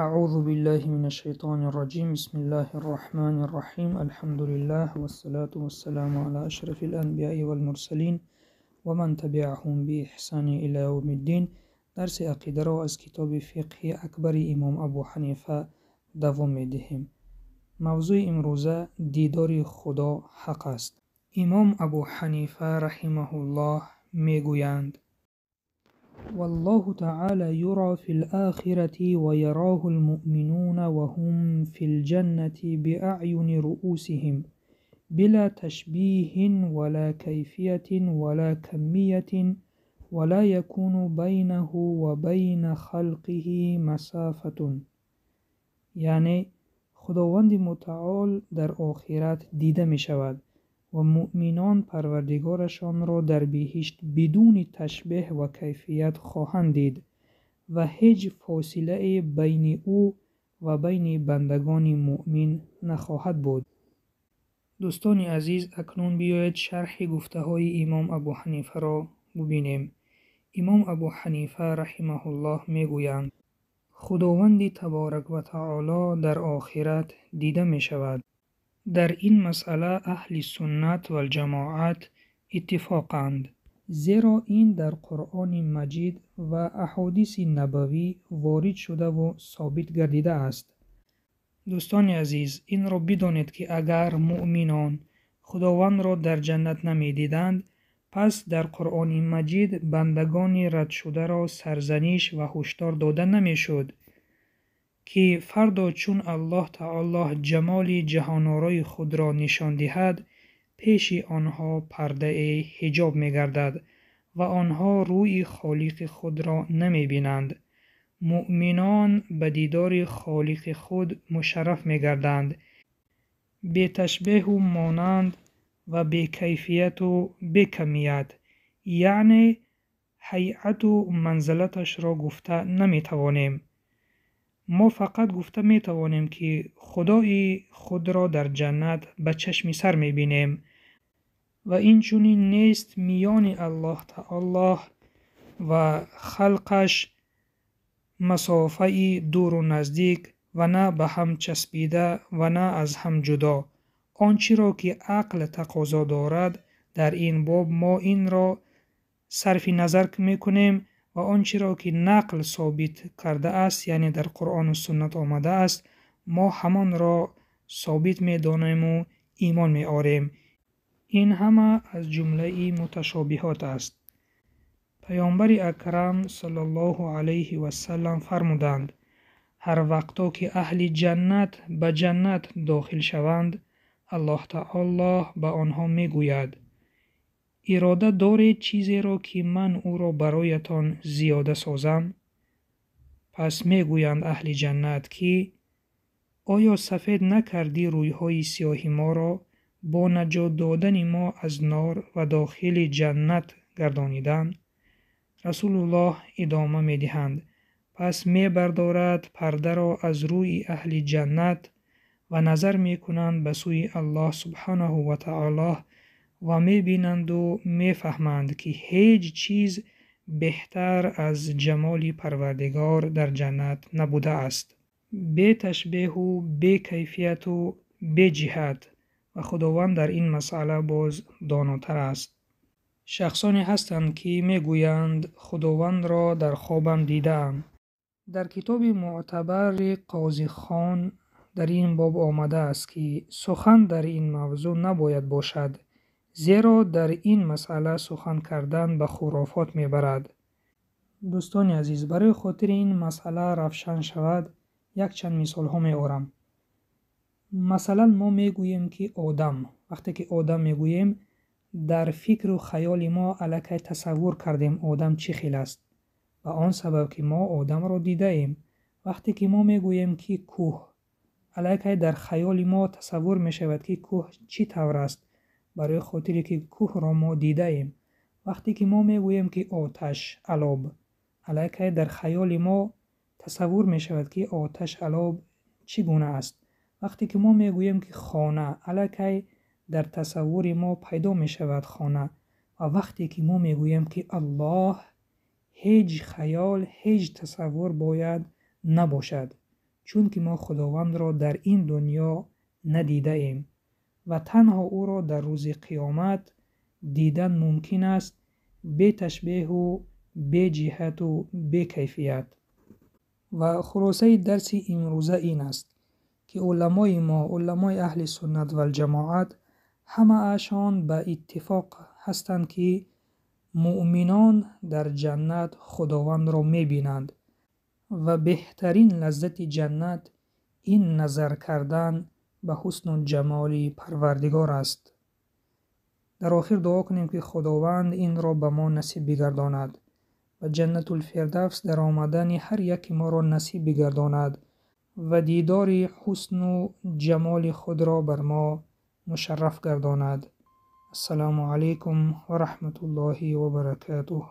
أعوذ بالله من الشيطان الرجيم. بسم الله الرحمن الرحيم. الحمد لله والصلاة والسلام على أشرف الأنبياء والمرسلين ومن تبعهم بإحسان إلى يوم الدين. Дарси ақидаро аз китоби Фиқҳи Акбари имом Абу Ҳанифа давом медиҳем. Мавзӯи имрӯза: дидори Худо ҳақ аст. Имом Абу Ҳанифа раҳимаҳуллоҳ мегӯянд: والله تعالى يرى في الآخرة ويراه المؤمنون وهم في الجنة بأعين رؤوسهم بلا تشبيه ولا كيفية ولا كمية، ولا يكون بينه وبين خلقه مسافة. Яъне Худованди Мутаол дар охират дида мешавад ва муъминон Парвардигорашонро дар биҳишт бидуни ташбеҳ ва кайфият хоҳанд дид ва ҳеҷ фосилае байни ӯ ва байни бандагони муъмин нахоҳад буд. Дӯстони азиз, акнун биёед шарҳи гуфтаҳои имом Абу Ҳанифаро бубинем. Имом Абу Ҳанифа раҳимаҳуллоҳ мегӯянд: Худованди Таборак ва Таоло дар охират дида мешавад. Дар ин масъала аҳли суннат валҷамоат иттифоқанд, зеро ин дар Қуръони Маҷид ва аҳодиси набавӣ ворид шудаву собит гардидааст. Дӯстони азиз, инро бидонед, ки агар муъминон Худовандро дар ҷаннат намедиданд, пас дар Қуръони Маҷид бандагони радшударо сарзаниш ва ҳушдор дода намешуд, ки фардо чун Аллоҳ Таоло ҷамоли ҷаҳонорои худро нишон диҳад, пеши онҳо пардаи ҳиҷоб мегардад ва онҳо рӯи Холиқи худро намебинанд. Муъминон ба дидори Холиқи худ мушарраф мегарданд, беташбеҳу монанд ва бекайфияту бекамият, яъне ҳайату манзалаташро гуфта наметавонем. Мо фақат гуфта метавонем, ки Худои худро дар ҷаннат ба чашми сар мебинем ва инчунин нест миёни Аллоҳ Таоло ва халқаш масофаи дуру наздик ва на ба ҳам часпида ва на аз ҳам ҷудо. Он чиро ки ақл тақозо дорад, дар ин боб мо инро сарфи назар мекунем ва он чиро ки нақл собит кардааст, яъне дар Қуръону суннат омадааст, мо ҳамонро собит медонему имон меорем. Ин ҳама аз ҷумлаи муташобиҳот аст. Паёмбари Акрам саллаллоҳу алайҳи васаллам фармуданд: ҳар вақто ки аҳли ҷаннат ба ҷаннат дохил шаванд, Аллоҳ Таоло ба онҳо мегӯяд: ирода доред чизеро, ки ман ӯро бароятон зиёда созам? Пас мегӯянд аҳли ҷаннат, ки оё сафед накардӣ рӯйҳои сиёҳи моро бо наҷот додани мо аз нор ва дохили ҷаннат гардонидан? Расулуллоҳ идома медиҳанд: пас мебардорад пардаро аз рӯи аҳли ҷаннат ва назар мекунанд ба сӯи Аллоҳ субҳанаҳу ва таоло ва мебинанду мефаҳманд, ки ҳеҷ чиз беҳтар аз ҷамоли Парвардигор дар ҷаннат набудааст, беташбеҳу бекайфияту беҷиҳат, ва Худованд дар ин масъала боз донотар аст. Шахсоне ҳастанд, ки мегӯянд: Худовандро дар хобам дидаам. Дар китоби мӯътабари Қозихон дар ин боб омадааст, ки сухан дар ин мавзӯъ набояд бошад, зеро дар ин масъала сухан кардан ба хурофот мебарад. Дӯстони азиз, барои хотири ин масъала равшан шавад, якчанд мисолҳо меорам. Масалан, мо мегӯем, ки одам. Вақте ки одам мегӯем, дар фикру хаёли мо аллакай тасаввур кардем, одам чӣ хел аст, ба он сабаб ки мо одамро дидаем. Вақте ки мо мегӯем, ки кӯҳ, аллакай дар хаёли мо тасаввур мешавад, ки кӯҳ чӣ тавр аст, барои хотире ки кӯҳро мо дидаем. Вақте ки мо мегӯем, ки оташ алоб, аллакай дар хаёли мо тасаввур мешавад, ки оташ алоб чӣ гуна аст. Вақте ки мо мегӯем, ки хона, аллакай дар тасаввури мо пайдо мешавад хона. Ва вақте ки мо мегӯем, ки Аллоҳ, ҳеҷ хаёл, ҳеҷ тасаввур бояд набошад. Чунки мо Худовандро дар ин дунё надидаем ва танҳо ӯро дар рӯзи қиёмат дидан мумкин аст, бе ташбеҳу бе ҷиҳату бе кайфият. Ва хулосаи дарси имрӯза ин аст, ки уламои мо, уламои аҳли суннат валҷамоат, ҳамаашон ба иттифоқ ҳастанд, ки муъминон дар ҷаннат Худовандро мебинанд ва беҳтарин лаззати ҷаннат ин назар кардан ба ҳусну ҷамоли Парвардигор аст. Дар охир дуо кунем, ки Худованд инро ба мо насиб бигардонад ва Ҷаннатулфирдавс дар омадани ҳар яки моро насиб бигардонад ва дидори ҳусну ҷамоли худро бар мо мушарраф гардонад. Ассалому алайкум ва раҳматуллоҳи ва баракатуҳ.